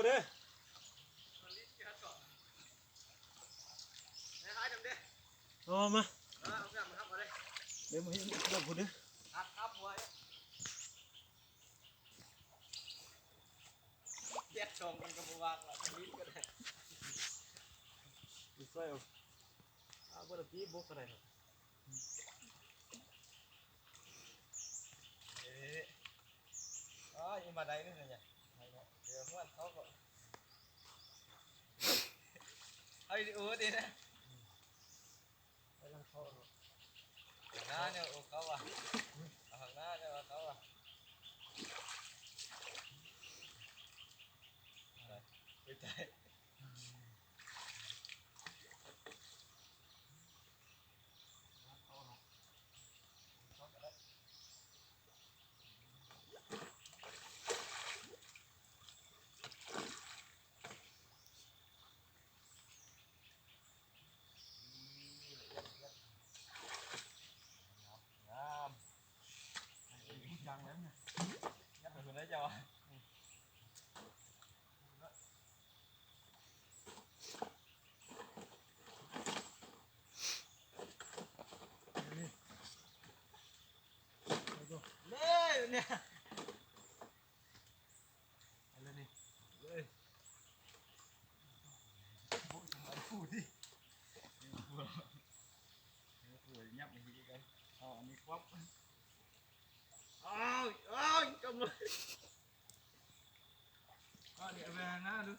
ເດີ ເອົາມາ ເດີ ມາເຮັດລຳພຸ້ນເດີ ແຍກຊ່ອງມັນກໍບໍ່ວ່າງລະ ທຳອິດກໍໄດ້ ໄປຊ່ອຍເອົາ ເອົາບໍ່ໄດ້ຕີບົກກໍໄດ້ ເອີ ອໍ ອີ່ມາໄດ້ນີ້ນະ ເດີ ເຮືອນເຂົາກໍ ເອົາວິດີໂອຕິນະ ໄປຫຼັງເຂົາເນາະ ໜ້າເນາະ ໂອ ເຂົາວ່າ ເອົາຂ້າງໜ້າເນາະ ເຂົາວ່າ ໄປໄດ້. ເລີຍ ເລີຍນີ້ ເລີຍ ໂອ້ຍ ສະບາຍຜູ້ຕິ ເລີຍ ເລີຍ ຫຍັບໃຫ້ດີກັນ ເອົາອັນນີ້ຄວັບ ອ້າວ ອ້າວ ກຳລັງ ເອົານີ້ເອົາໄປຫາໜ້າດູ.